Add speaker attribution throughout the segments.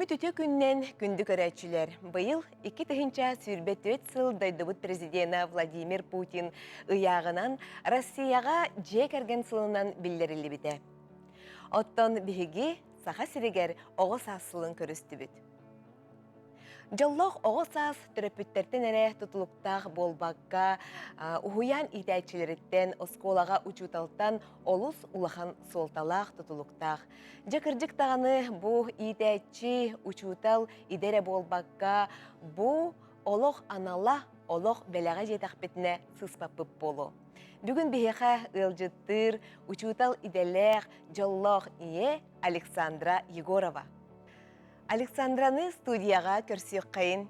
Speaker 1: Күммүт үтүө күнүнэн күндү көрөөччүлэр! Быйыл 2024 сыл дойдубут президенэ Владимир Путин ыйааҕынан Россияҕа дьиэ кэргэн сылынан биллэриллибитэ. Оттон биһиги Саха сиригэр оҕо саас сылын көрүстүбүт. Дьоллоох оҕо саас төрөппүттэртэн эрэ тутулуктаах буолбакка, уһуйаан иитээччилэриттэн, оскуолаҕа учууталтан олус улахан суолталаах тутулуктаах. Дьэ кырдьык даҕаны бу иитээччи, учуутал идэ эрэ буолбакка, бу олох анала, олох бэлэҕэ диэтэхпитинэ сыыспаппыт буолуо. Бүгүн биһиэхэ ыалдьыттыыр учуутал идэлээх, дьоллоох ийэ Александра Егорова. Александраны студияҕа көрсүөххэйин.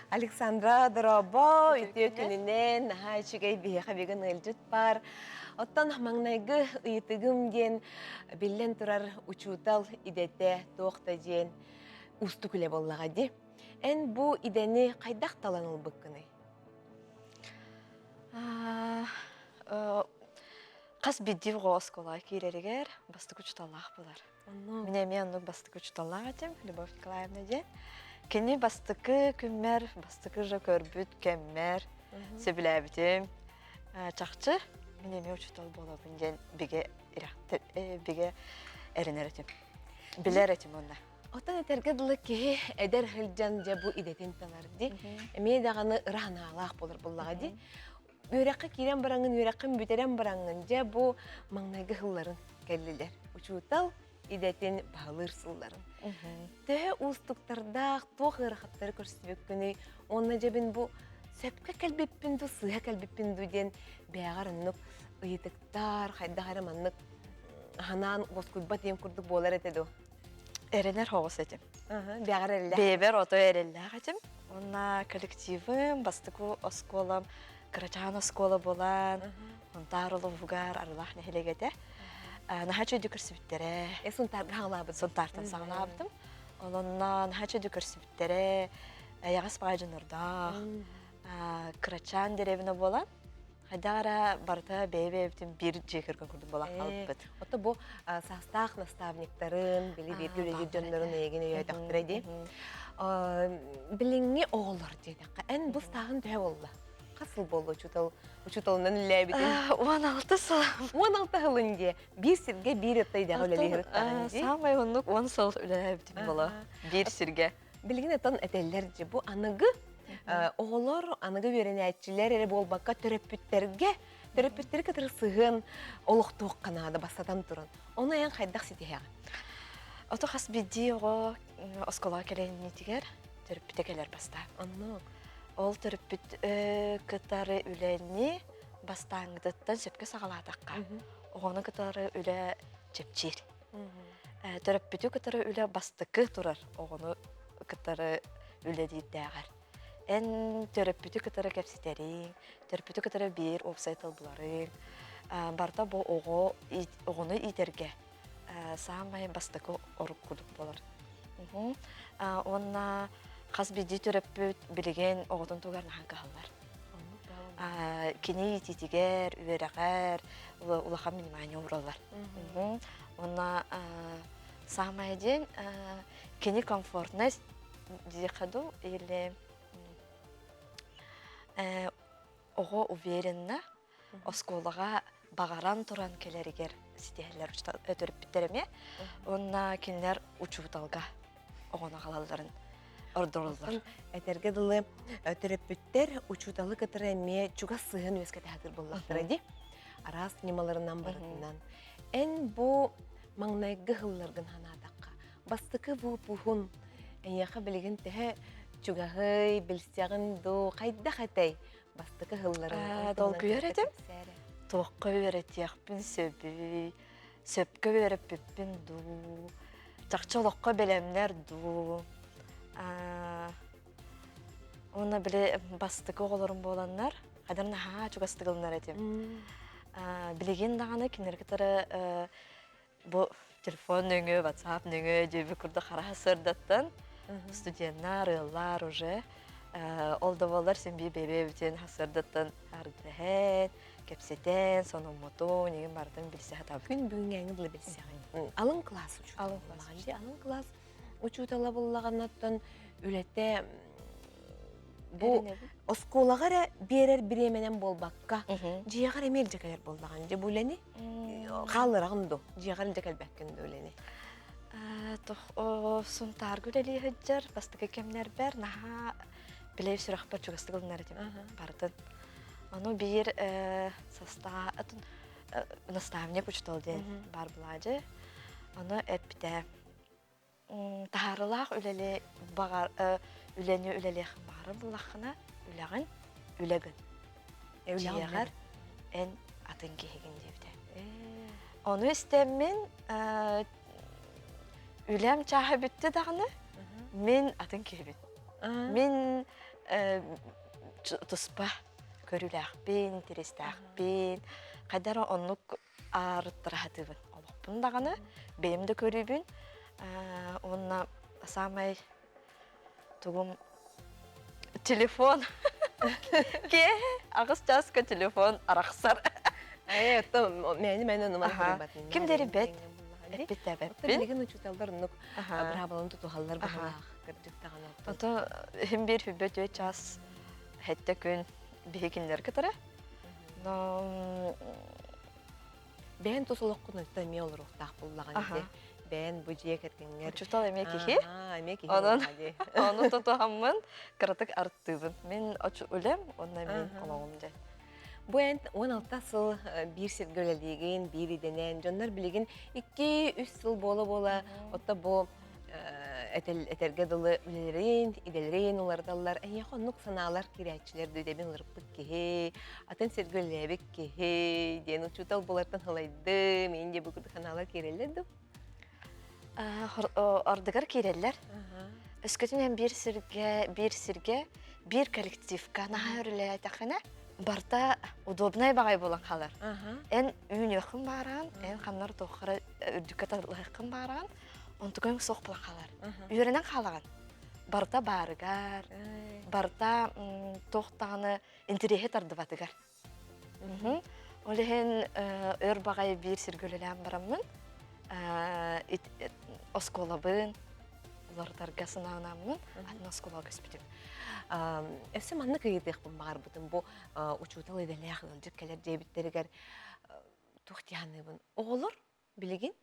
Speaker 1: Александра, дорообо, үтүө күнүнэн, наһаа үчүгэй биһиэхэ бүгүн ыалдьыт баар. Оттон маҥнайгы ыйытыгым диэн биллэн турар учуутал идэтэ туох да диэн уустук үлэ буоллаҕа дии. Эн бу идэни хайдах талан ылбыккыный?
Speaker 2: Хас биирдии оҕо оскуолаҕа киирэригэр бастакы учууталлаах буолар. Мин эмиэ оннук бастакы учууталлаах этим, Любовь Николаевна диэн. Кини бастакы күммэр, бастакы же көрбүт кэммэр сөбүлээбитим. Чахчы, мин эмиэ учуутал буолабын диэн бигэ бигэ эрэнэр этим. Билэр этим онно.
Speaker 1: Оттон этэргэ дылы киһи эдэр сылдьан дьэ бу идэтин талар дии. Эмиэ даҕаны ыра санаалаах буолар буоллаҕа дии. Үөрэххэ киирэн бараҥҥын, үөрэххин бүтэрэн бараҥҥын, дьэ бу маҥнайгы сылларын кэллилэр. Учуутал идэтин баһылыыр сылларын. Төһө уустуктардаах, туох ыарахаттары көрсүбүккүнүй? Уонна дьэбин бу сөпкө кэлбиппин дуу, сыыһа кэлбиппин дуу диэн бэйэҕэр оннук ыйытыктар, хайдах эрэ маннык ханаан уоскуйбат диэн курдук буолар этэ дуу?
Speaker 2: Эрэнэр соҕус этим.
Speaker 1: Бэҕэр эрэллээх.
Speaker 2: Бэйэбэр ото эрэллээх этим. Уонна коллективым, бастакы оскуолам кырачаан оскуола буолан, Сунтаар улууһугар Арылаах нэһилиэгэ этэ. Наһаа үчүгэйдик көрсүбүттэрэ.
Speaker 1: Э, Сунтаарга саҕалаабыт.
Speaker 2: Сунтаартан саҕалаабытым. Онон наһаа үчүгэйдик көрсүбүттэрэ. Эйэҕэс баҕайы дьоннордоох. Кырачаан дэриэбинэ буолан, Хайдах эрэ барыта бэйэ-бэйэбитин биир дьиэ кэргэн курдук буолан хаалбыппыт.
Speaker 1: Ото бу саастаах наставниктарын, били бииргэ үлэлиир дьоннорун эйигин өйөөтөхтөрө дии. Билиҥҥи оҕолор диэтэххэ, эн бу сааһын төһө буолла? Хас сыл буолла учуутал учууталынан үлэлээбитин?
Speaker 2: 16 сыл.
Speaker 1: 16 сылын дии. Биир сиргэ биир ытта идэҕэ үлэлии сырыттаҕын дии.
Speaker 2: Саамай оннук 10 сыл үлэлээбитим буолла. Биир сиргэ.
Speaker 1: Билигин отон этэллэр дьи бу аныгы оҕолор аныгы үөрэнээччилэр эрэ буолбакка төрөппүттэргэ төрөппүттэри кытары сыһыан олохтуохха наада бастатан туран. Ону эн хайдах ситиһэҕин?
Speaker 2: Ото хас биирдии оҕо оскуолаҕа кэлэниитигэр төрөппүтэ кэлэр бастаан.
Speaker 1: Оннук.
Speaker 2: Ол төрөппүт кытары үлэни бастааҥҥытыттан сөпкө саҕалаатахха, оҕону кытары үлэ чэпчиир. Төрөппүтү кытары үлэ бастакы турар оҕону кытары үлэлиирдээҕэр. Эн төрөппүтү кытары кэпсэтэриҥ, төрөппүтү кытары биир уопсай тыл буларыҥ, барыта бу оҕо оҕону иитэргэ саамай бастакы орук курдук буолар. Уонна хас биирдии төрөппүт билигин оҕотун тугар наһаа кыһаллар. Кини иитиитигэр, үөрэҕэр улахан внимание уураллар. Уонна саамай диэн кини комфортность диэххэ дуу или оҕо уверенно оскуолаҕа баҕаран туран кэлэригэр ситиһэллэр төрөппүттэр эмиэ. Уонна кинилэр учууталга оҕону аҕалалларын ордороллор.
Speaker 1: Этэргэ дылы төрөппүттэр учууталы кытары эмиэ чугас сыһыан үөскэтэ сатыыр буоллахтара дии. Араас ньымаларынан барытынан. Эн бу маҥнайгы сылларгын санаатахха, бастакы выпуһун эйиэхэ билигин төһө чугаһый, билсэҕин дуу, хайдах этэй бастакы сылларын?
Speaker 2: Долгуйар этим. Туохха үөрэтиэхпин сөбүй, сөпкө үөрэппиппин дуу, чахчы олоххо бэлэмнэр дуу. Уонна били бастакы оҕолорум буоланнар, хайдах наһаа чугастык ылынар этим. Билигин даҕаны кинилэри кытары бу телефон нөҥүө, WhatsApp нөҥүө диэбит курдук хараһа сырдаттан студеннар, ыаллар уже ол да буоллар син биир бэйэ-бэйэбитин сырдаттан ардыһэн, кэпсэтэн, сонуммутун, игин барытын билсэ сатабыт.
Speaker 1: Күн бүгүҥҥээҥи дылы билсэҕин. Алын класс учуутал.
Speaker 2: Алын класс.
Speaker 1: Алын класс. учуутала буллаҕына үлэтэ бу оскуолаҕа эрэ биэрэр бириэмэнэн буолбакка, дьиэҕэр эмиэ илдьэ кэлэр буоллаҕын. Дьэ бу үлэни хааллараҕын дуу? Дьиэҕэр илдьэ кэлбэккин дуу үлэни?
Speaker 2: Сунтаарга үлэлии сылдьар бастакы кэмнэрбэр наһаа билэ сүрэхпэр чугастык ылынар этим барытын. Ону биир састаа наставник учуутал диэн баар буолаачы. Ону эппитэ таһаарылаах үлэли баҕар үлэни үлэлиэх баҕарар буоллаххына үлэҕин үлэ гын. Дьиэҕэр эн атын киһигин диэбитэ. Ону истэммин үлэм чааһа бүттэ даҕаны мин атын киһибин. Мин туспа көрүүлээхпин, интэриэстээхпин, хайда эрэ оннук аарыттара сатыыбын. Олохпун даҕаны, бэйэм да көрүүбүн уонна саамай тугум телефон киэһэ аҕыс чааска телефон арахсар.
Speaker 1: Ээ, оттон мээнэ-мээнэ онуман көрбөтүн.
Speaker 2: Ким да эрийбэт. Эппит-тэбэппин.
Speaker 1: Билигин учууталлар оннук быраабыланы тутуһаллар быһыылаах кырдьык даҕаны.
Speaker 2: Ото иһин биир хүббэ түөрт чаас сэттэ күн биһи кинилэр кытары. Но
Speaker 1: Бэйэн тус олоххун өттө эмиэ олоруохтаах буоллаҕын ити. Бэйэн бу дьиэ кэргэҥҥэр.
Speaker 2: Учуутал эмиэ киһи.
Speaker 1: Эмиэ киһи
Speaker 2: Онон ону тутуһаммын кыратык арыттыыбын. Мин үлэм уонна мин олоҕум дьэ.
Speaker 1: Бу эн 16 сыл биир сиргэ үлэлиигин, биир идэнэн, дьоннор билигин 2-3 сыл буола-буола, отто бу этэргэ дылы үлэлэрин, идэлэрин уларыталлар. Эйиэхэ оннук санаалар киирээччилэр дуу, уларыппыт киһи, атын сиргэ үлэлээбит киһи диэн учуутал буолартан халайдым, иин диэ бу курдук санаалар киирэллэр дуу?
Speaker 2: Ардыгар киирэллэр. Өскөтүн эн биир сиргэ, биир сиргэ, биир коллективка наһаа өрүлээтэххинэ, барыта удобнай баҕайы буолан хаалар. Эн үүнүөххүн баараан, эн ханнар туоххара үрдүккэ талыһыаххын баараан, онтукаҥ суох буолан хаалар. Үөрэнэн хаалаҕын. Барыта баарыгар, барыта туох даҕаны интэриэһи тардыбатыгар. Ол иһин өр баҕайы биир сиргэ үлэлээн бараммын, оскуолабын уларытарга санаанаммын атын оскуолаҕа көспүтүм.
Speaker 1: Өссө маннык ыйытыахпын баҕарбытым бу учуутал идэлээх ыалдьыт кэлэр диэбиттэригэр туох дии саныыбын оҕолор билигин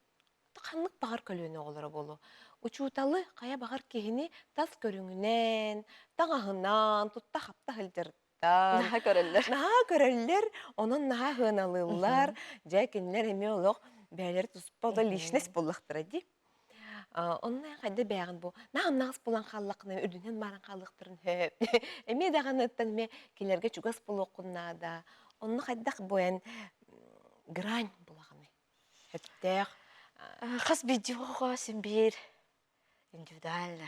Speaker 1: ханнык баҕар көлүөнэ оҕолоро буолуо учууталы хайа баҕар киһини тас көрүҥүнэн таҥаһынан тутта-хапта сылдьар
Speaker 2: Наһаа көрөллөр.
Speaker 1: Наһаа көрөллөр, онон наһаа сыаналыыллар. Дьэ, кинилэр эмиэ олох бэйэлэрэ туспа ото личность буоллахтара дии. Онно хайда бэйэҕин бу наһаа булан хааллаххына үрдүнэн баран хаалыахтарын сөп. Эмиэ даҕаныттан эмиэ кинилэргэ чугас буолуоххун наада. Онно хайдах бу эн грань булаҕыный? Сөптөөх.
Speaker 2: Хас биирдии оҕоҕо син биир индивидуально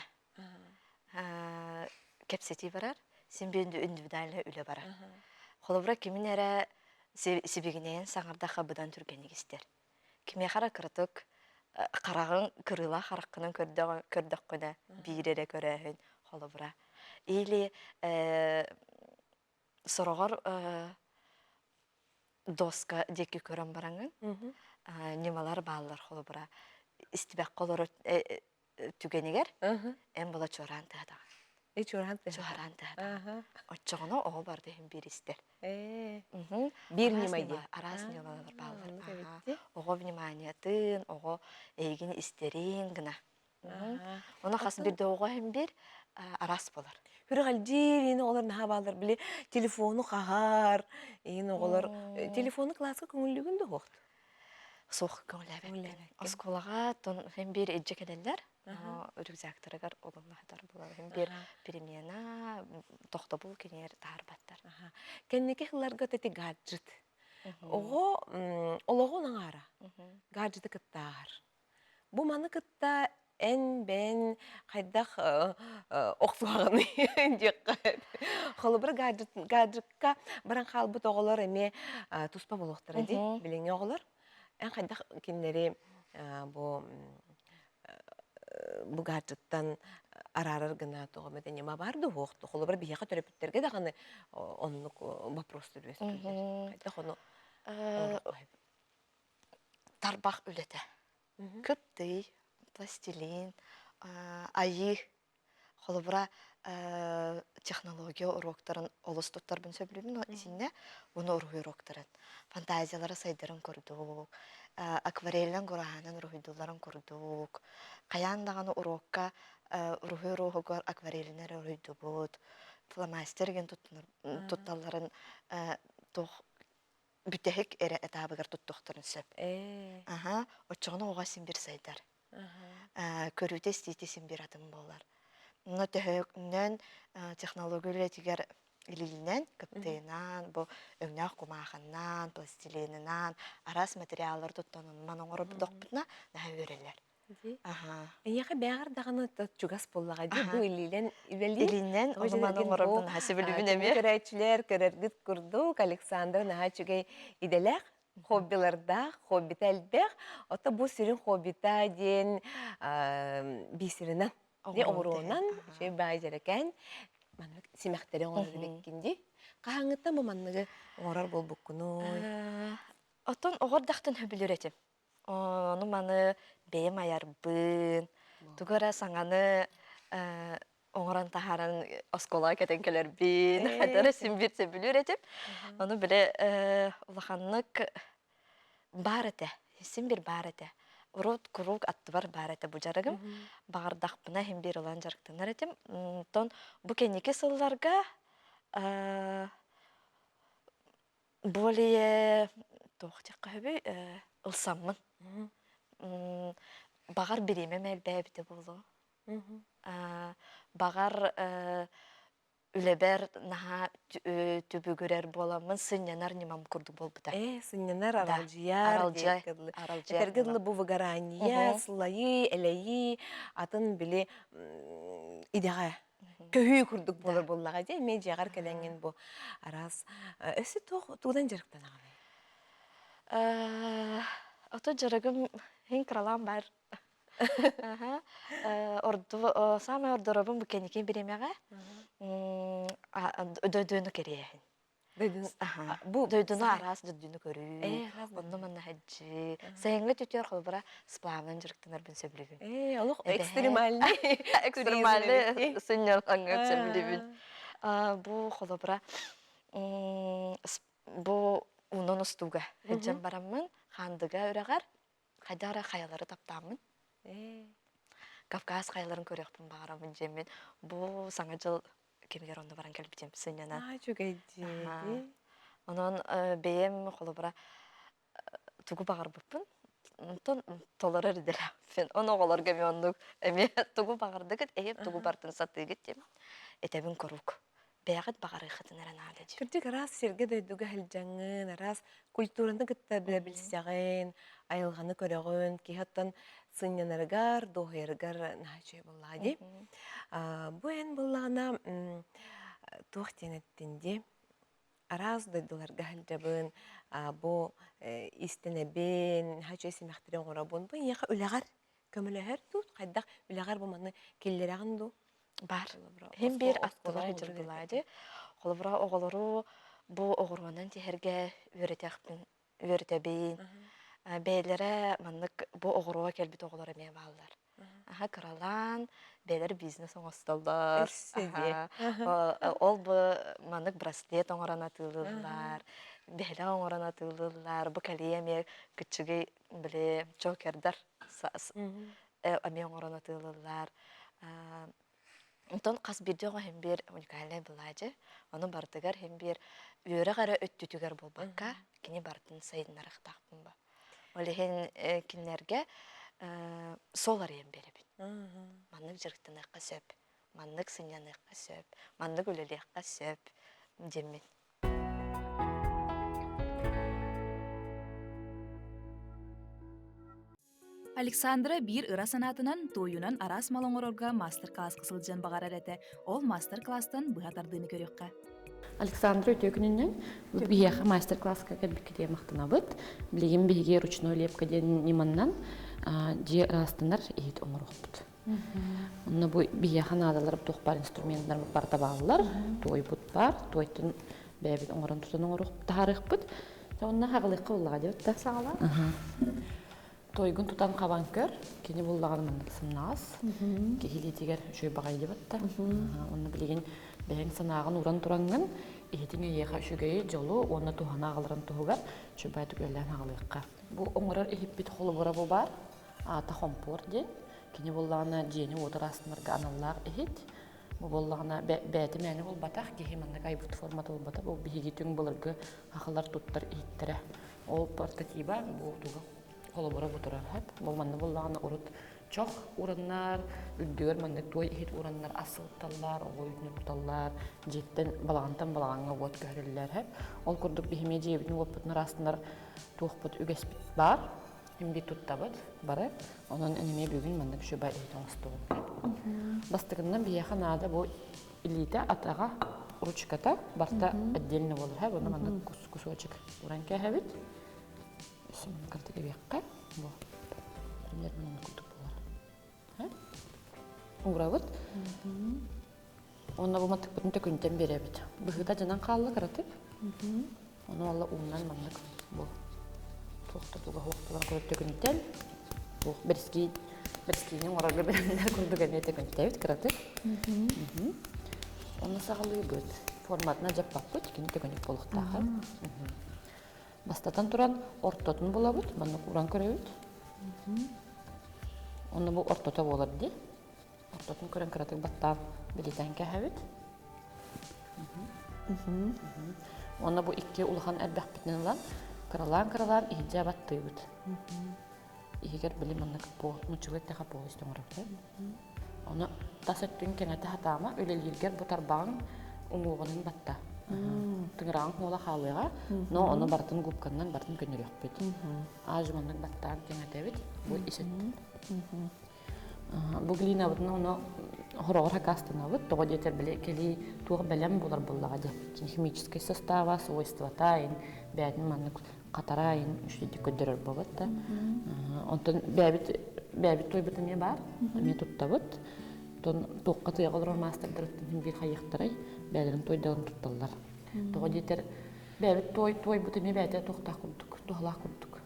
Speaker 2: кэпсэтии барар, син биир индивидуальнай үлэ барар. Холобура, кимин эрэ сибигинэйэн саҥардахха быдан түргэнник истэр. Кимиэхэ эрэ кыратык хараҕыҥ кырыылаах хараххынан көрдөххүнэ биир эрэ көрөөһүн холобура. Или сороҕор доска диэки көрөн бараҥын ньымалар бааллар холобура истибэххэ олорор түгэнигэр эн була чуораан тыатаҕын.
Speaker 1: Чуораан
Speaker 2: Чуораан тыатаҕын. Оччоҕуна оҕо барыта иһин биир истэр.
Speaker 1: Биир ньыма дии.
Speaker 2: Араас ньымалар бааллар. Оҕо вниманиетын, оҕо эйигин истэрин гына. Ону хас биирдэ оҕо иһин биир араас буолар.
Speaker 1: Күрэҕэлдьиир иин оҕолор наһаа бааллар били телефону хаһар иин оҕолор телефону кылааска көҥүллүүгүн да суохт
Speaker 2: Суох көҥүллээбэппин. Оскуолаҕа тон иһин биир илдьэ кэлэллэр. Рюкзактарыгар угуллаһытар буолар. Иһин биир перемена, тохтобул кинилэр таһаарбаттар.
Speaker 1: Кэнники сылларга ити гаджет. Оҕо олоҕун аҥаара гаджеты кытта ааһар. Бу маны кытта эн бэйэн хайдах охсуһаҕыный диэххэ. Холобура гаджетка баран хаалбыт оҕолор эмиэ туспа буолуохтара дии билиҥҥи оҕолор. Эн хайдах кинилэри бу бу гаджеттан араарар гына тоҕо эмэ ньыма баар да суох холобура биһиэхэ төрөппүттэргэ даҕаны оннук вопростар үөскүүллэр. Хайдах ону
Speaker 2: Тарбах үлэтэ. Кыптый, пластилин. Айыы Холобура, технология уруоктарын олус туттарбын сөбүлүүбүн итиннэ уонна уруһуй уруоктарын. Фантазиялара сайдарын курдук, акварельнан гураһынан уруһуйдуулларын курдук. Хайаан даҕаны уруокка уруһуй уруоһугар акварельнай эрэ уруһуйдубут, фломастер диэн тутталларын туох бүтэһик эрэ этаабыгар туттуохтарын сөп. Аха, оччоҕуна оҕо син биир сайдар. Көрүүтэ-истиитэ син биир атын буолар. Но төһөнөн технология үлэтигэр илиинэн, кыптыйынан, бу өҥнөөх кумаахыннан, пластилинынан араас материаллары туттанан оҥорбутохпутуна наһаа үөрэллэр.
Speaker 1: Эйиэхэ бэҕэр даҕаны чугас буоллаҕа дии бу илиинэн үлэлиир.
Speaker 2: Илиинэн онуман оҥорорбун наһаа сөбүлүүбүн эмиэ.
Speaker 1: Көрөөччүлэр көрөргүт курдук Александра наһаа үчүгэй идэлээх хоббилардаах, хоббита элбэх. Ото бу сүрүн хоббита диэн бисеринэн, оҕуруонан, үчүгэй баай дьэрэкээн маннык симэхтэри оҥорор эбиккин дии. Хаһааҥҥыттан бу манныгы оҥорор буолбуккунуй?
Speaker 2: Оттон оҕордахтан сөбүлүүр этим. Ону маны бэйэм айарбын, тугу эрэ саҥаны оҥорон таһааран оскуолаҕа кэтэн кэлэрбин хайдах эрэ син биир сөбүлүүр этим. Ону били улаханнык баар этэ, син биир баар этэ. Урут куруук аттыбар баар этэ бу дьарыгым. Баҕардахпына иһин биир ылан дьарыктанар этим. Онтон бу кэнники сылларга более туох диэххэ сөбүй ылсаммын. Баҕар бириэмэм элбээбитэ буолуо. Баҕар үлэбэр наһаа түбүгүрэр буоламмын сынньанар ньымам курдук буолбута.
Speaker 1: Э, сынньанар, аралдьыйар,
Speaker 2: аралдьыйар.
Speaker 1: Этэргэ дылы бу выгорание, сылайыы, элэйии, атын били идэҕэ көһүү курдук буолар буоллаҕа дии. Эмиэ дьиэҕэр кэлэҥҥин бу араас өссө туох тугунан дьарыктанаҕыный?
Speaker 2: Ото дьарыгым иһин кыралаан баар Орду саамай ордоробун бу кэнники бириэмэҕэ дойдуну кэриэһин.
Speaker 1: Бу
Speaker 2: дойдуну араас дойдуну көрүү, онно манна сылдьыы. Сайыҥҥы түтүөр холобура сплавынан дьарыктанарбын сөбүлүүбүн.
Speaker 1: Ээ, олох экстремальный.
Speaker 2: Экстремальный сынньалаҥҥа сөбүлүүбүн. Бу холобура бу уунан устууга сылдьан бараммын Хаандыга үрэҕэр хайдах эрэ хайалары таптааммын Кавказ хайаларын көрүөхпүн баҕарабын дьиэммин бу Саҥа дьыл кэмигэр онно баран кэлбитим сынньанан.
Speaker 1: Аа, үчүгэй дии.
Speaker 2: Онон бэйэм холобура тугу баҕарбыппын онтон толорор идэлээхпин. Ону оҕолорго эмиэ оннук эмиэ тугу баҕардыгыт, эһиэм тугу бартын сатыыгыт диэн этэбин куруук. Бэйэҕит баҕарыаххытын эрэ наада дии.
Speaker 1: Кырдьык араас сиргэ-дойдуга сылдьаҥҥын, араас культураны кытта билсэҕин, айылҕаны көрөҕүн, киһи оттон сынньанарыгар, дуоһуйарыгар наһаа үчүгэй буоллаҕа дии. Бу эн буоллаҕына туох диэн эттин дии? Араас дойдуларга сылдьабын, бу иистэнэбин, наһаа үчүгэй симэхтэри оҥоробун. Бу эйиэхэ үлэҕэр көмөлөһөр дуу, хайдах үлэҕэр бу маны киллэрэҕин дуу?
Speaker 2: Баар. Иһин биир аттылар сылдьар дии. Холобура, оҕолору бу оҕуруонан тиһэргэ үөрэтэхпин үөрэтэбин. Бэйэлэрэ маннык бу оҕуруо кэлбит оҕолор эмиэ бааллар. Аха кыралаан бэйэлэрэ бизнес оҥостоллор. Ол бу маннык браслет оҥорон атыылыыллар, бэһилэх оҥорон атыылыыллар. Бу кэлиэ эмиэ кыччыгый били чокердар эмиэ оҥорон атыылыыллар. Онтон хас биирдии оҕо иһин биир уникальнай былаадьы. Ону барытыгар иһин биир үөрэх эрэ өттүтүгэр буолбакка, кини барытын сайыннарыахтаахпын ба. Ол иһин кинилэргэ суол арыйан биэрэбин. Маннык дьарыктаныахха сөп, маннык сынньаныахха сөп, маннык үлэлиэххэ сөп диэммин.
Speaker 3: Александра биир ыра санаатынан туойунан араас мал оҥорорго маастар-кылааска сылдьан баҕарар этэ. Ол маастар-кылаастан быһа тардыыны көрүөххэ.
Speaker 4: Александра үтүө күнүнэн биһиэхэ мастер-класска кэлбиккэ диэн махтанабыт. Билигин биһиги ручной лепка диэн ньыманнан дьиэ ыраастанар иһит оҥоруохпут. Онно бу биһиэхэ наадалар туох баар инструменнар барыта бааллар. Туойбут баар, туойтун бэйэбит оҥорон тутан оҥоруох таһаарыахпыт. Онно хаҕылыахха буоллаҕа диэбит да.
Speaker 2: Саҕала.
Speaker 4: Тойгун тутан хабан көр, кини буллаҕына маннык сымнаҕас, киһи илиитигэр үчүгэй баҕайы диэбэт да. Онно билигин бэйэҥ санааҕын ууран тураҥҥын, иһитиҥ эйиэхэ үчүгэйи, дьолу уонна туһаны аҕаларын туһугар үчүгэй үлэлээн аҕалыахха. Бу оҥорор иһиппит холобура бу баар, аата хомпуор диэн. Кини буоллаҕына дьиэни-уоту ыраастанарга аналлаах иһит. Бу буоллаҕына бэйэтэ мээнэ буолбатах, киһи маннык айбыт формата буолбатах. Бу биһиги түҥ былыргы хахалар туттар иһиттэрэ. Ол портатива бу туга холобура бу турар сөп. Бу манна буоллаҕына урут чох ураннар, үрдүгэр маннык туой иһит ураннар ас сылытталлар, оҕо үүтүн туталлар, дьиэттэн балаҕантан балаҕаҥҥа уот көһөрөллөр сөп. Ол курдук биһиги дьиэбитин уоппутун ыраастынар туохпут үгэспит баар. Имби туттабыт бары. Онон эмиэ бүгүн маннык шуба иһит оҥостубут. Бастакыннан биһиэхэ наада бу илиитэ, атаҕа, ручката барыта отдельно буолар. Бұны маннык кусочек уран кээһэбит. Өссө маннык кырдык эбиэххэ. Бу примерно маннык курдук буолар. Уурабыт. Уонна бу маттыкпытын төкүнтэн биэрэбит. Быһыыта дьанан хаалла кыратык. Ону алла уунан маннык бу туохта туга хуохталар курдук төкүнтэн туох бэрэски бэрэскиини оҥорорго бэлэмнэр курдук эмиэ төкүнтэбит кыратык. Онно саҕалыыбыт. Форматына дьаппаппыт, кини төкүнүк буолуохтаах. Бастатан туран ортотун булабыт, маннык уран көрөбүт. Онно бу ортото буолар дии. Ортотун көрөн кыратык баттаан билитэн кэһэбит. Уонна бу икки улахан эрбэхпитинэн ылан кыралаан-кыралаан иһирдьэ баттыыбыт. Иһигэр били маннык по нууччалыы эттэхэ полость оҥоробут. Ону тас өттүн кэҥэтэ сатаама, үлэлииргэр бу тарбаҕыҥ уҥуоҕунан батта. Тыҥыраҕыҥ хуола хаалыаҕа, но ону барытын губканнан барытын көннөрүөхпүт. Аажы маннык баттаан кэҥэтэбит, бу ис өттүн. Бу глинабытын ону хороҕор хакаастанабыт, тоҕо диэтэр били кэлии туох бэлэм буолар буоллаҕа дии. Химическэй состава, свойствота, бэйэтин маннык хатара ин үчүгэйдик көрдөрөр буолбат да. Онтон бэйэбит бэйэбит туойбут эмиэ баар, эмиэ туттабыт. Онтон туохха тыаҕа олорор маастардарыттан син биир хайыахтарай, бэйэлэрин туойдарын тутталлар. Тоҕо диэтэр бэйэбит туой туойбут эмиэ бэйэтэ туохтаах курдук, туһалаах курдук.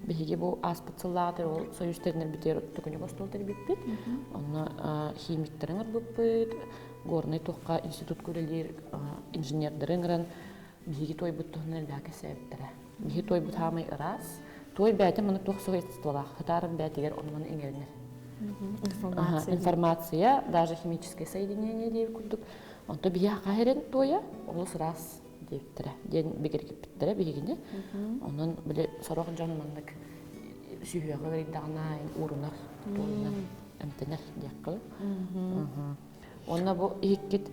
Speaker 4: Биһиги бу ааспыт сыллааҕы ол союз тэринэрбитигэр төкүнүк остуол тэрийбиппит. Онно химиктары ыҥырбыппыт, горнай туохха институтка үлэлиир инженердары ыҥыран биһиги туойбут туһунан элбэхи кэпсээбиттэрэ. Биһиги туойбут хаамай ыраас. Туой бэйэтэ маны туох свойстволаах, хытаарым бэйэтигэр ону-маны иҥэринэр.
Speaker 2: Информация.
Speaker 4: Информация, даже химическое соединение диэбит курдук. Онто биһиэхэ хаһырын туойа олус ыраас диэбиттэрэ диэн бигэргиппиттэрэ биһигини. Онон били сорох дьон маннык сүһүөҕэ ыарыйдаҕына уурунар, туойунан эмтэнэр диэххэ. Уонна бу иһиккит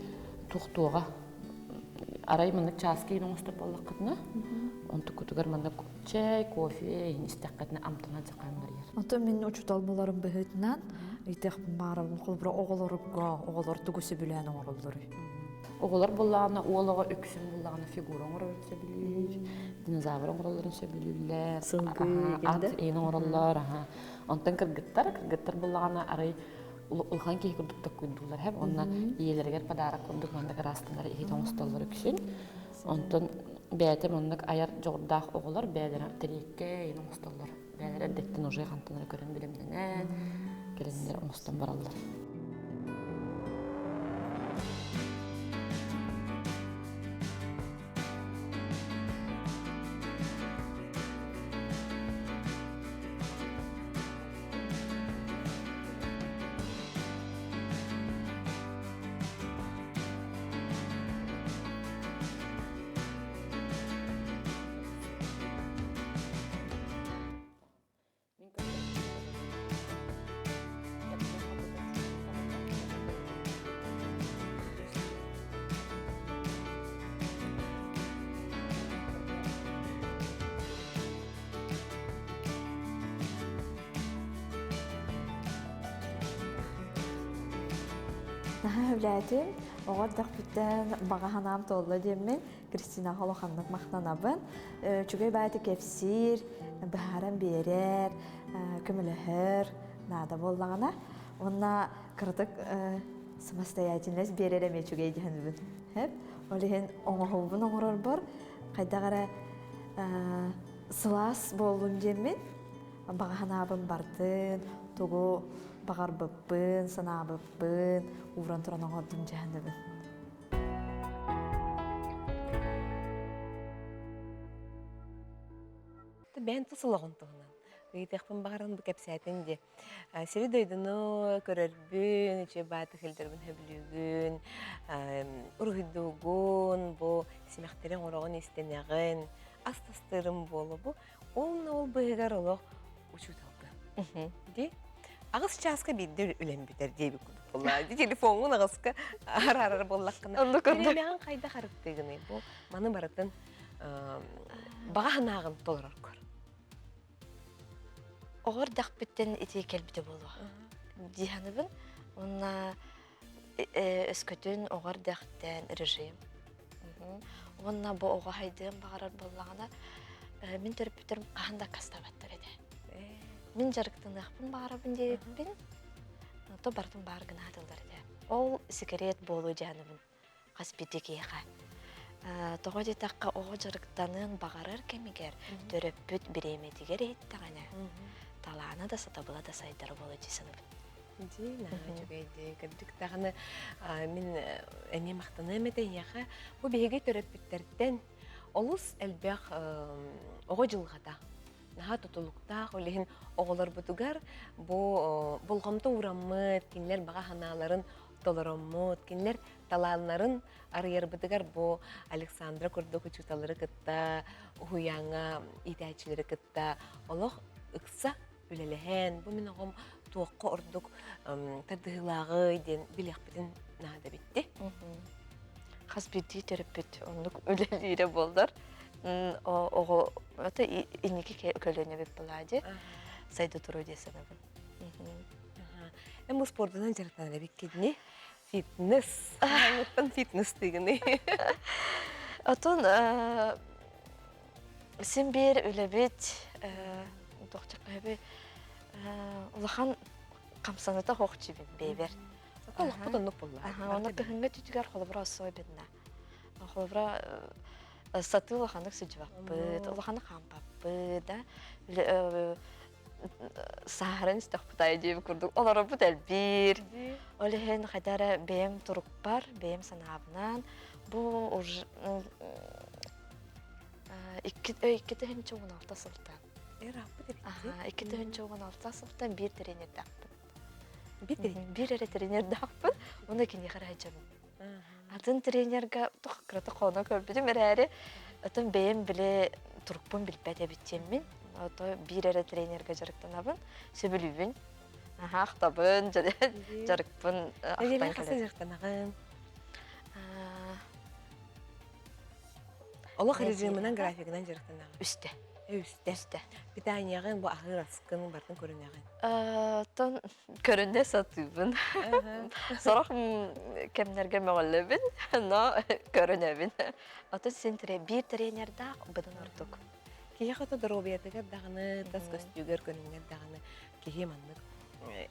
Speaker 4: туохтуоҕа арай маннык чааскы иһин оҥостор буоллаххытына, онтуккутугар маннык чэй, кофе иһин истэххитинэ амтана дьакаан барыйар.
Speaker 2: Оттон мин учуутал буоларым быһыытынан ыйтыахпын баарабын холобура оҕолорго оҕолор тугу сөбүлээн оҥороллоруй?
Speaker 4: Оҕолор буоллаҕына уол оҕо үксүн буоллаҕына фигура оҥорорун сөбүлүүр, динозавр оҥороллорун сөбүлүүллэр,
Speaker 2: Сылгы
Speaker 4: ат иһин оҥороллор, аха. Онтон кыргыттар, кыргыттар буоллаҕына арай улахан киһи курдук токкуйдууллар һэп уонна ийэлэригэр подарок курдук маннык ыраастанар иһит оҥостоллор үксүн. Онтон бэйэтэ маннык айар дьоҕурдаах оҕолор бэйэлэрэ тэриэккэ иһин оҥостоллор. Бэйэлэрэ эрдэттэн уже хантан эрэ көрөн билимнэнэн, кэлиннэр оҥостон бараллар.
Speaker 2: Наһаа сөбүлээтим. Оҕо эрдэхпиттэн баҕа санаам туолла диэммин Кристинаҕа улаханнык махтанабын. Үчүгэй баайты кэпсиир, быһааран биэрэр, көмөлөһөр наада буоллаҕына. Уонна кыратык самостоятельность биэрэр эмиэ үчүгэй диһэнибин. Ол иһин оҥоһуубун оҥорорбор хайдах эрэ сылаас буоллун диэммин. Баҕа санаабын бардын, тугу баҕарбыппын, санаабыппын ууран туран оҥордум дьаһаныбын.
Speaker 1: Бэйэн тус олоҕун туһунан ыйытыахпын баҕаран бу кэпсээтин дии. Сири-дойдуну көрөрбүн, үчүгэй бааты сылдьарбын сөбүлүүгүн, уруһуйдуугун, бу симэхтэри оҥороҕун истэнэҕин, ас тастыырым буолуо бу. Уонна ол быыһыгар олох учууталгын. Дии. Аҕыс чааска биирдэ үлэм бүтэр диэбит курдук буолла. Ди телефоҥҥун аҕыска араарар буоллаххына.
Speaker 2: Оннук курдук.
Speaker 1: Бириэмэҕин хайдах арыттыыгыный бу? Маны барытын баҕа санааҕын толороргор.
Speaker 2: Оҕо эрдэхпиттэн ити кэлбитэ буолуо дии саныыбын. Уонна өскөтүн оҕо эрдэхтэн режим. Уонна бу оҕо хайдыан баҕарар буоллаҕына, мин төрөппүттэрим хаһан да аккаастаабаттар этэ. Мин дьарыктаныахпын баҕарабын диэбиппин, то барытын баар гына сатыыллар этэ. Ол секрет буолуо дии саныыбын. хас биирдии киһиэхэ. Тоҕо диэтэххэ, оҕо дьарыктаныан баҕарар кэмигэр төрөппүт бириэмэтигэр иһиттэҕинэ, талаана да сатабыла да сайдара буолуо дии саныыбын.
Speaker 1: Дии, наһаа үчүгэй дии. Кырдьык даҕаны мин эмиэ махтаныам этэ эйиэхэ. Бу биһиги төрөппүттэртэн олус элбэх оҕо дьылҕата наһаа тутулуктаах, ол иһин оҕолорбутугар бу болҕомто уураммыт, кинилэр баҕа санааларын толороммут, кинилэр талааннарын арыйарбытыгар бу Александра курдук учууталлары кытта, уһуйааҥҥа иитээччилэри кытта олох ыкса үлэлэһэн, бу мин оҕом туохха ордук тардыһыылааҕый диэн билиэхпитин наада битти.
Speaker 2: Хас биирдии төрөппүт оннук үлэлиирэ буоллар, оҕо это инники көлүөнэ эбит буолаа дии, сайда туруо дии саныыбын.
Speaker 1: Эн бу спордунан дьарыктанар эбиккитини фитнес хаһааҥҥыттан фитнес тыгыный
Speaker 2: Отон син биир үлэбит туохчаккаһыби улахан хамсаныта хоохчибин бэйбэр.
Speaker 1: Олохпут оннук буолла.
Speaker 2: Онно кыһыҥҥы түтүгэр холобура особенно. Холобура сатыы улаханнык сылдьыбаппыт, улаханнык хаампаппыт, да сааһыран истэхпит аайы диэбит курдук олоробут элбиир. Ол иһин хайда эрэ бэйэм турукпар, бэйэм санаабынан бу уже 2016 сылтан. 2016 сылтан биир тренердаахпын. Биир эрэ тренердаахпын, уонна киниэхэ эрэ сылдьабын. Атын тренергэ туох кырата хоно көрбүтүм эрээри, атын бэйэм били турукпун билбэт эбит диэммин, ото биир эрэ тренергэ дьарыктанабын, сөбүлүүбүн. Аха, ахтабын, дьарыкпын ахтан
Speaker 1: кэлэбин. дьарыктанаҕын? Олох режимынан, графигынан дьарыктанаҕын?
Speaker 2: Үстэ.
Speaker 1: Үстэ.
Speaker 2: Үстэ.
Speaker 1: Питанияҕын, бу аһыыр аскын барытын көрүнэҕин?
Speaker 2: Тон көрүнэ сатыыбын. Сорох кэмнэргэ мөҕүллэбин, но көрүнэбин. Ото син биир тренердаах быдан ордук.
Speaker 1: Киһиэхэ то доруобуйатыгар даҕаны, тас көстүүгэр көрүҥҥэр даҕаны киһи маннык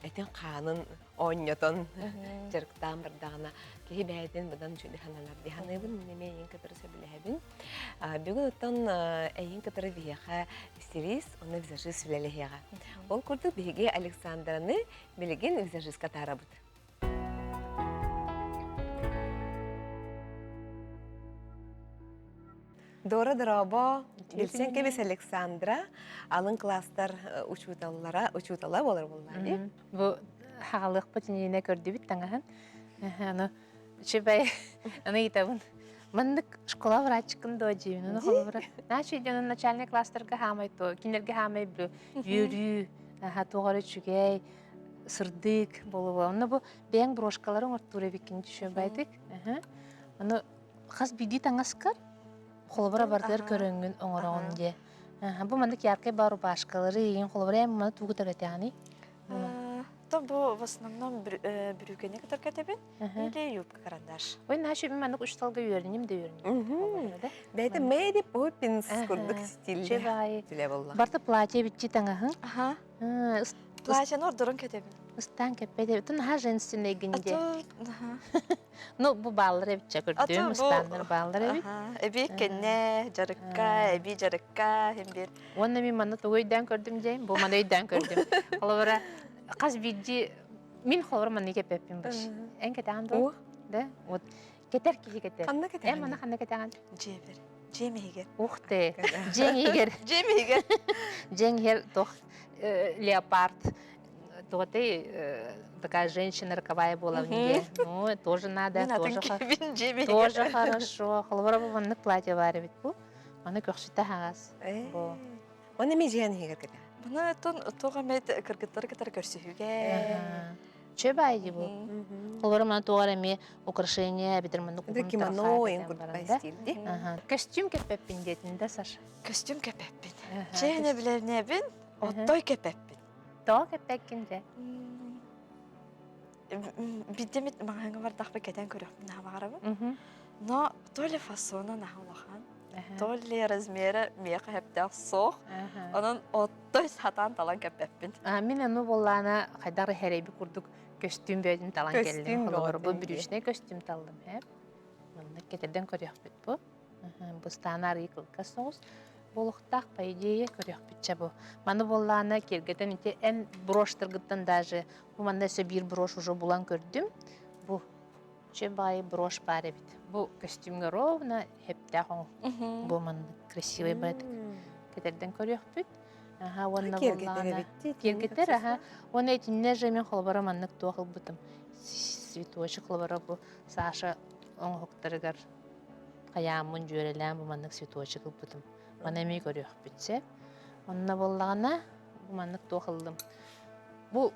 Speaker 1: этин-хаанын оонньотон дьарыктаан бардаҕына киһи бэйэтин быдан үчүгэй сананар дии саныыбын. Мин эмиэ эйигин кытары сөбүлэһэбин. Бүгүн оттон эйигин кытары биһиэхэ стилист уонна визажист үлэлэһиэҕэ. Ол курдук биһиги Александраны билигин визажистка атаарабыт. Дора дорообо, билсэн кэбис Александра, алын класстар учууталлара, учуутала буолар буоллаа
Speaker 5: Бу хаҕалыахпыт иннинэ көрдүбүт таҥаһын. Аны үчүгэй, аны ыйытабын. Маннык школа врачкын дуо диибин. Ону холобура, наачы дьонун начальный класстарга хаамай то, кинилэргэ хаамай бу үөрүү, аха туох эрэ үчүгэй, сырдык буолуо. Онно бу бэйэҥ брошкалары оҥортуур эбиккин түшүбайдык. Ону хас биирдии таҥаскар холобура барытыгар көрөҥҥүн оҥороҕун диэ. Бу маннык яркай баар рубашкалары игин холобура эн маны тугу төрөтөҕүнүй?
Speaker 2: То бу в основном бүрүүкэни кытар кэтэбин или юбка карандаш.
Speaker 5: Ой, наша мен маннык үч талга үөрүнүм да үөрүнүм.
Speaker 1: Бэйэтэ Мэри Поппинс курдук стиль.
Speaker 5: Барта платье битчи таҥаһын.
Speaker 2: Аха. Платьены ордорон кэтэбин.
Speaker 5: Ыстаан кэппэт эбит. Наһаа женственный гинде. Ну, бу бааллар эбит чэ көрдүм, ыстааннар бааллар эбит.
Speaker 2: Эби кэннэ, дьарыкка, эби дьарыкка, хим бир.
Speaker 5: Уонна мин манна тугу өйдөөн көрдүм дьэйим, бу маны өйдөөн көрдүм. Холобура, хас биирдии мин холобура манны кэппэппин баш. Эн кэтэҕин дуо? Да? Вот кетер киһи кетер.
Speaker 1: Ханна
Speaker 5: кэтэҕин? Эн маны ханна кэтэҕин?
Speaker 2: Дьиэбэр. Дьиэм иһигэр.
Speaker 5: Ух ты! Дьиэҥ иһигэр.
Speaker 2: Дьиэм иһигэр.
Speaker 5: Дьиэҥ иһигэр туох леопард туотай такая женщина роковая была в нее. Ну, тоже надо, тоже, тоже хорошо. Холобура бу маннык платье бар эбит бу. Маны көхсүтэ хаҕас. Бу.
Speaker 1: Оны ми дьиэн иһигэр кэтэ.
Speaker 2: Маны тон туох эмэ кыргыттары кытары көрсүһүүгэ.
Speaker 5: Чө баайди бу. Холобура маны туох эмэ украшение эбитер маннык
Speaker 1: Это кимоно эн курдук стилди.
Speaker 5: Костюм кэппэппин диэтин да Саша?
Speaker 2: Костюм кэппэппин. Чээнэ билэрнэбин, оттой кэппэппин.
Speaker 5: Тоҕо кэппэккин дьэ?
Speaker 2: Биирдэ маҕаһыыҥҥа бардахпын кэтэн көрүөхпүн наһаа баҕарабын. Но то ли фасона наһаа улахан, то ли размера миэхэ сөптөөх суох. Онон оттой сатаан талан кэппэппин.
Speaker 5: Мин ону буоллаана хайдах эрэ хэрэйби курдук көстүүм бөөтүн талан кэллим. Холобур, бу брючный көстүүм таллым. Маннык кэтэрдэн көрүөхпүт бу. Быстаана арыый кылгас соҕус буолуохтаах, по идее, көрүөхпүтчэ бу. Маны буоллаана киэргэтэн ити эн брошьтаргыттан даже бу манна өссө биир брошь уже булан көрдүм. Бу че баайы брошь баар эбит. Бу көстүүмҥэ ровно хептээх оҥоһук. Бу маннык красивый байтык кэтэрдэн көрүөхпүт. Аха, уонна буоллаҕына киэргэтэр, аха. Уонна итиннэ же мин холобура маннык туох ылбытым. Цветочек холобура бу Саша оҥоһуктарыгар хайааммын дьүөрэлээн бу маннык цветочек ылбытым. Маны эмиэ көрүөхпүт сөп. Онно буоллаҕына бу маннык туох ыллым. Бу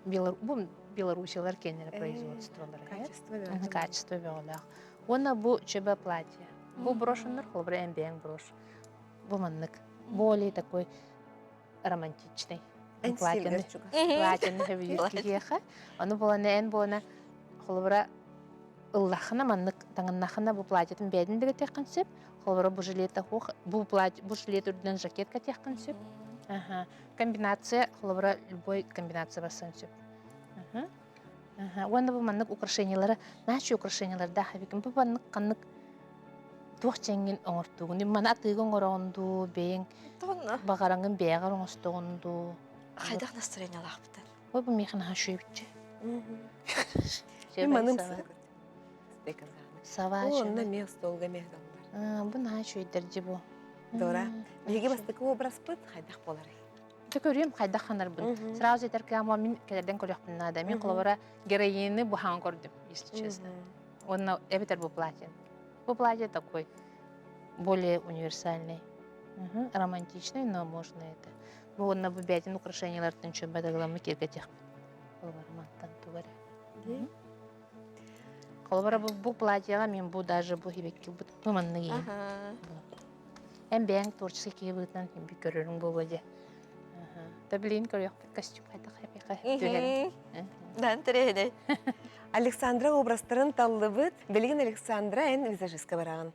Speaker 5: бу Белоруссиялар киэннэрэ производстволара.
Speaker 1: Качество
Speaker 5: Качество бөҕөлөөх. Уонна бу ЧБ платье. Бу брошуннар холобура эн бэйэҥ брошь. Бу маннык более такой романтичный. Платьены, платьены сөбүлүүр киһиэхэ. Ону буолана эн буолана холобура ыллахына маннык таҥыннахына бу платьетын бэйэтин да кэтиэххин сөп. Холобура бу жилета хуох бу платье бу жилет үрдүнэн жакет кэтиэххин сөп. Аха. Комбинация холобура любой комбинация барсан сөп. Аха. Аха. Уонна бу маннык украшениялары, наачы украшениялардаах эбикин. Бу маннык ханнык туох чэҥҥин оҥортуугун? Маны атыыга оҥороҕун дуу, бэйэҥ баҕараҥын бэйэҕэр оҥостоҕун дуу?
Speaker 2: Хайдах настроениялаахпытын?
Speaker 5: Ой, бу миэхэ наһаа үчүгэйбитчэ.
Speaker 1: Мин маным
Speaker 5: Сава
Speaker 1: Онно эмиэ остуолга эмиэ сыталлар.
Speaker 5: Бу наһаа үчүгэйдэр бу.
Speaker 1: Дора, биһиги бастакы образпыт хайдах буоларый?
Speaker 5: Дьэ көрүөм хайдах ханарбын. Сразу этэр кыамма мин кэлэрдэн көрүөхпүн наада. Мин холобура героини буһаан көрдүм, если честно. Уонна эбэтэр бу платье. Бу платье такой более универсальный. Романтичный, но можно это. Бу уонна бу бэйэтин украшениялартан чөмбө дагыламмы киэргэтиэхпит. Холобура мантан тугу эрэ. Холобура бу, бу платьеҕа мин бу даже бу хибекки бу маннык иһин. Эн бэйэҥ творческий киһи быһыытынан би көрөрүҥ буолуо дьэ. Да билигин көрүөхпүт костюм хайдах эбиэхэ түһэрин.
Speaker 2: Да, интэриэһинэй.
Speaker 1: Александра образтарын таллыбыт. Билигин Александра эн визажистка бараҕын.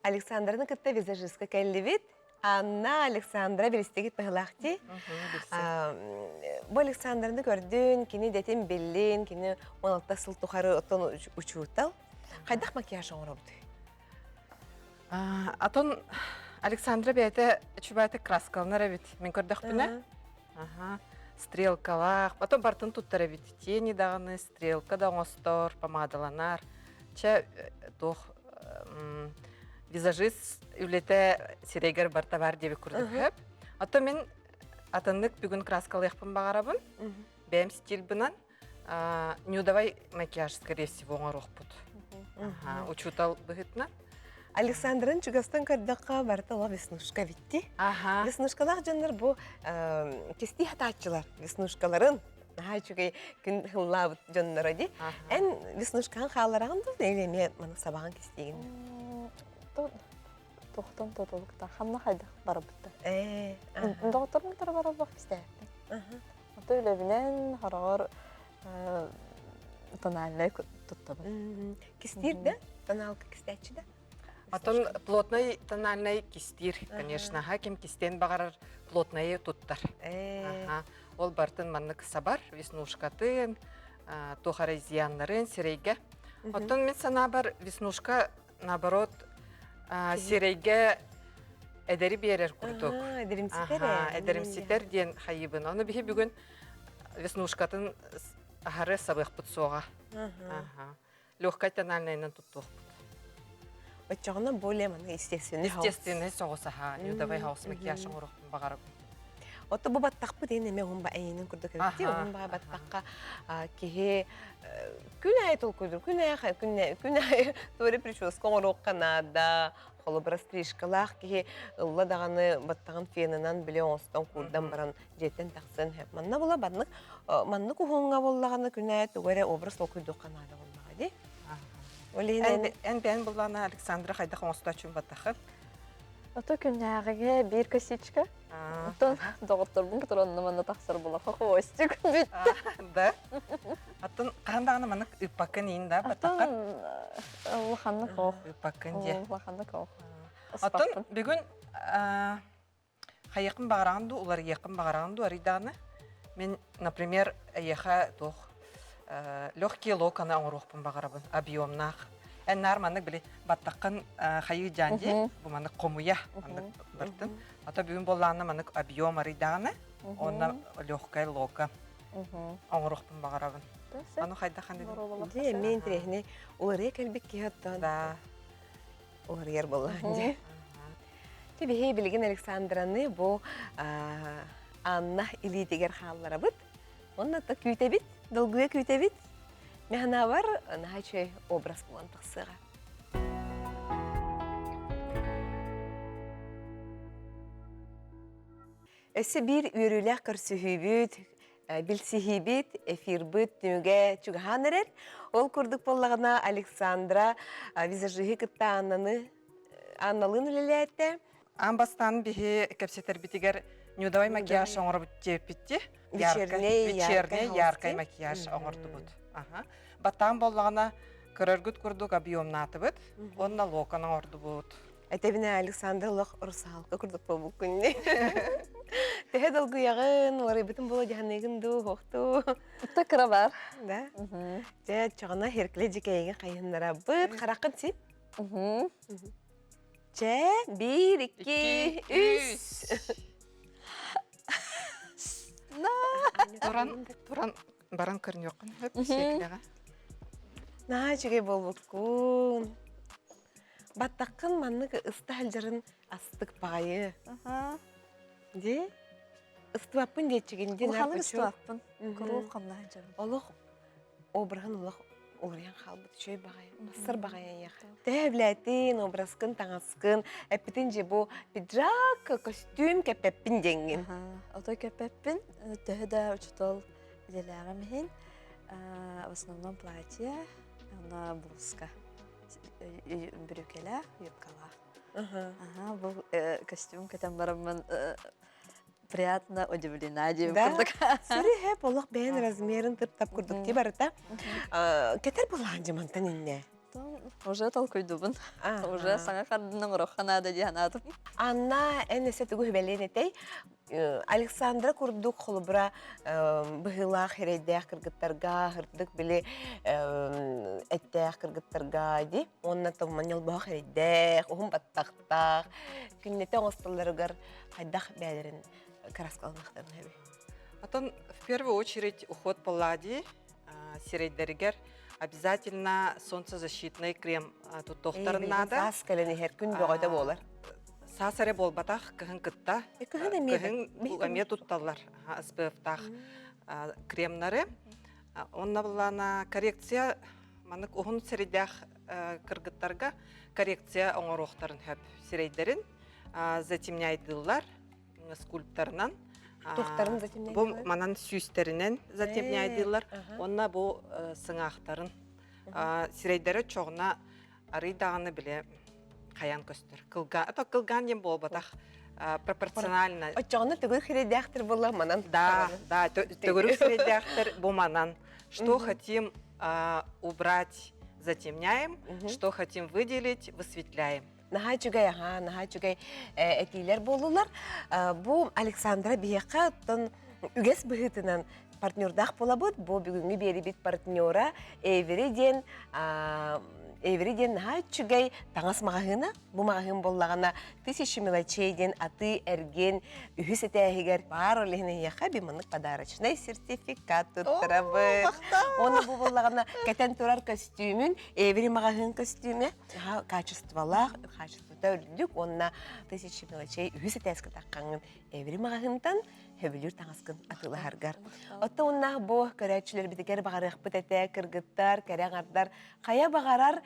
Speaker 1: Александраны кытта визажистка кэллибит. Анна Александра билистигит быһылаахти. Бу Александраны көрдүн, кини дэтин биллин, кини 16 сыл тухары оттон учуутал. Хайдах макияж оҥоробутуй?
Speaker 6: Атын Александра бэйэтэ үчүгэйдик краскаланар эбит. Мин көрдөхпүнэ. Аха. Стрелкалаах, потом бартын туттар эбит. Тени даҕаны, стрелка да оҥостор, помадаланар. Чэ, туох визажист үлэтэ сирэйгэр барта бар диэбит курдук хөп. Ото мин атыннык бүгүн краскалыахпын баҕарабын. Бэйэм стильбынан нюдовай макияж, скорее всего, оҥоруохпут. Учуутал быһыытынан.
Speaker 1: Александрын чугастан көрдөххө барыта олох веснушка битти.
Speaker 6: Аха.
Speaker 1: Веснушкалаах дьоннор бу кистии хатааччылар веснушкаларын наһаа үчүгэй күн ыллаабыт дьонноро ди. Эн веснушкаҕын хааллараҕын дуу или эмиэ маны сабаҕын кистиигин?
Speaker 2: Тохтон тотулуктан ханна хайдах барабыттар. Доҕотторум кытары барарбах кистээппин. Ото үлэбинэн хороҕор тональнай туттабын.
Speaker 1: Кистиир да? Тоналка кистээччи да?
Speaker 6: Оттон плотный тональный кистиир, конечно, ким кистиэн баҕарар плотнайы туттар. Ол бартын маннык сабар, веснушкатын, туох эрэ изъяннарын сирэйгэ. Оттон мин санаабар веснушка, наоборот, сирэйгэ эдэри биэрэр курдук.
Speaker 1: Эдэримситэр.
Speaker 6: Эдэримситэр диэн хайыбын. Ону биһи бүгүн веснушкатын аһары сабыахпыт суоҕа. Легкай тональнайынан туттуохпут.
Speaker 1: Оччоҕуна более маннык естественный хаус.
Speaker 6: Естественный соҕус аһаа, нюдовый хаус макияж оҥоруохпун баҕарабын.
Speaker 1: Ото бу баттахпыт эн эмэ уһун ба эйинин курдук эбит уһун ба баттахха киһи күн аайы толкуйдуур, күн аайы күн аайы туора прическа оҥоруохха наада, холобура стрижкалаах киһи ылла даҕаны баттаҕын фенынан били оҥостон куурдан баран дьиэттэн тахсан иһэр. Манна була маннык маннык уһуҥҥа буоллаҕына күнэ тугу эрэ образ толкуйдуохха наада буоллаҕа дии.
Speaker 6: Ол иһин эн бэйэн буллаана Александра хайдах оҥостооччун баттахын?
Speaker 2: Ото күннээҕигэ биир косичка. Оттон доҕотторбун кытары онно манна тахсар булаха хвостик бүттэ.
Speaker 6: Да. Аттын хаһан даҕаны маннык ыппаккын иин да баттаххын?
Speaker 2: Улаханнык ох.
Speaker 6: Ыппаккын дии.
Speaker 2: Улаханнык ох.
Speaker 6: Оттон бүгүн хайыаххын баҕараҕын дуу, уларыйыаххын баҕараҕын дуу арыйдаҕына, мин, например, эйиэхэ туох легкие локоны оҥоруохпун баҕарабын, объемнаах. Эн наар маннык били баттаххын хайыы дьаан дии, бу маннык хомуйа маннык бартын. Ото бүгүн буоллаҕына маннык объем арыйдаҕына, онно легкая лока оҥоруохпун баҕарабын. Аны хайдах ханнык?
Speaker 1: Дии, эмиэ интэриэһинэй. Уларыйа кэлбит киһи оттон.
Speaker 6: Да.
Speaker 1: Уларыйар буоллаҕын дии. Биһи билигин Александраны бу Анна илиитигэр хаалларабыт. Онно та күүтэбит, долгуйа күүтэбит. Механабар наһаа үчүгэй образ буолан тахсыаҕа. Өссө биир үөрүүлээх көрсүһүүбүт, билсиһиибит, эфирбыт түмүгэ чугаһаан эрэр. Ол курдук буоллаҕына Александра визажиһы кытта Аннаны Анналыын үлэлээтэ.
Speaker 6: Аан бастаан биһи кэпсэтэрбитигэр нюдовай макияж оҥоробут диэппитти.
Speaker 1: Вечерний,
Speaker 6: вечерний яркай макияж оҥордубут. Баттаан буоллаҕына көрөргүт курдук объемнаатыбыт уонна локон оҥордубут.
Speaker 1: Этэбинэ Александр олох русалка курдук буолбуккун дии. Төһө долгуйаҕын, уларыйбытын буола дьаһаныыгын дуу, суохтуу?
Speaker 2: Та кыра бар.
Speaker 1: Да? Дьэ, чоҕуна Херкле дьикэйиҥи хайыһыннарабыт. Хараххын сип. Чэ, биир, икки, үс.
Speaker 6: Туран, туран баран көрүнүөххүн сөп сиэкилэҕэ.
Speaker 1: Наһаа үчүгэй буолбуккун. Баттаххын маннык ыста сылдьарын астык баҕайы. Дии? Ыстыбаппын диэччигин дии.
Speaker 2: Улаханнык ыстыбаппын. Куруук хамнаһан дьарым.
Speaker 1: Олох обраһын олох уларыйан хаалбыт үчүгэй баҕайы. Бассар баҕайы эйиэхэ. Төһө эбилээтин, образкын, таҥаскын, эппитин же бу пиджак, костюм кэппэппин диэҥҥин.
Speaker 2: Отой кэппэппин. Төһө да учутал идэлээҕим иһин в основном платье, уонна блузка. Бүрүүкэлээх, юбкалаах. Аха, бу костюм кэтэн бараммын приятно удивлена диэн курдук.
Speaker 1: Сүрү хэп олох бэйэн размерын тып-тап курдук ти барыта. Кетер булаан жымантан инне.
Speaker 2: Уже толкуйдубун. Уже саҥа хардынан орохха наада диэн аатым.
Speaker 1: Анна эн эсэ тугу хүбэлиэн этэй? Александра курдук холобура быһыылаах эрэйдээх кыргыттарга, һырдык били эттээх кыргыттарга ди уонна томманньолбоох эрэйдээх, уһун баттахтаах күннэтэ оҥостоллоругар хайдах бээлэрин кыраскаланыахтарын сөбүй?
Speaker 6: Оттон в первую очередь уход паллади сирэйдэригэр обязательно солнцезащитный крем туттуохтарын наада.
Speaker 1: Саас кэлэн иһэр күн бөҕөтө буолар.
Speaker 6: Саас эрэ буолбатах, кыһын кытта.
Speaker 1: Кыһын эмиэ
Speaker 6: кыһын эмиэ тутталлар СПФ-таах кремнары. Онно буллаана коррекция маннык уһун сирэйдээх кыргыттарга коррекция оҥоруохтарын сөп сирэйдэрин затемняйдыыллар скульпторынан.
Speaker 1: Туохтарын затемняйдыыллар?
Speaker 6: Бу манан сүүстэринэн затемняйдыыллар. Уонна бу сыҥаахтарын. Сирэйдэрэ чоҕуна арый даҕаны бile хайан көстөр. Кылга, это кылгаан диэн буолбатах пропорционально.
Speaker 1: Оччоҕуна төгүрүк сирэйдээхтэр буолла манан.
Speaker 6: Да, да, төгүрүк сирэйдээхтэр бу манан. Что хотим убрать, затемняем, что хотим выделить, высветляем.
Speaker 1: Наһаа үчүгэй, аһаа, наһаа үчүгэй этиилэр буоллулар. Бу Александра биһиэхэ оттон үгэс быһыытынан партнердаах буолабыт. Бу бүгүҥҥү биэрибит партнера Эвери диэн Эвери диэн наһаа үчүгэй таҥас маҕаһыына. Бу маҕаһыын буоллаҕына тысячи мелочей диэн атыы-эргиэн үһүс этээһигэр баар ол иһин эһиэхэ би маннык подарочнай сертификат туттарабыт. Уонна бу буоллаҕына кэтэн турар көстүүмүн Эвери маҕаһыын көстүүмэ качестволаах, качествота үрдүк уонна тысячи мелочей үһүс этээскэ таххаҥҥын Эвери маҕаһыынтан сөбүлүүр таҥаскын атыылаһаргар. Оттон уонна бу көрөөччүлэрбитигэр баҕарыахпыт этэ, кыргыттар, кэрэ аҥардар хайа баҕарар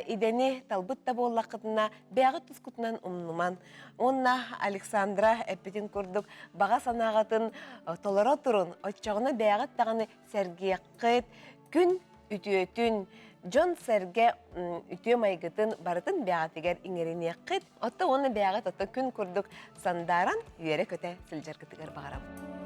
Speaker 1: идэни талбыт да буоллаххытына, бэйэҕит тускутунан умнуман. Уонна Александра эппитин курдук баҕа санааҕытын толоро турун, оччоҕуна бэйэҕит даҕаны сэргиэххит, күн үтүөтүн, дьон-сэргэ үтүө майгытын барытын бэйэҕитигэр иҥэриниэххит. Оттон уонна бэйэҕит ото күн курдук сандааран үөрэ-көтө сылдьаргытыгар баҕарабын.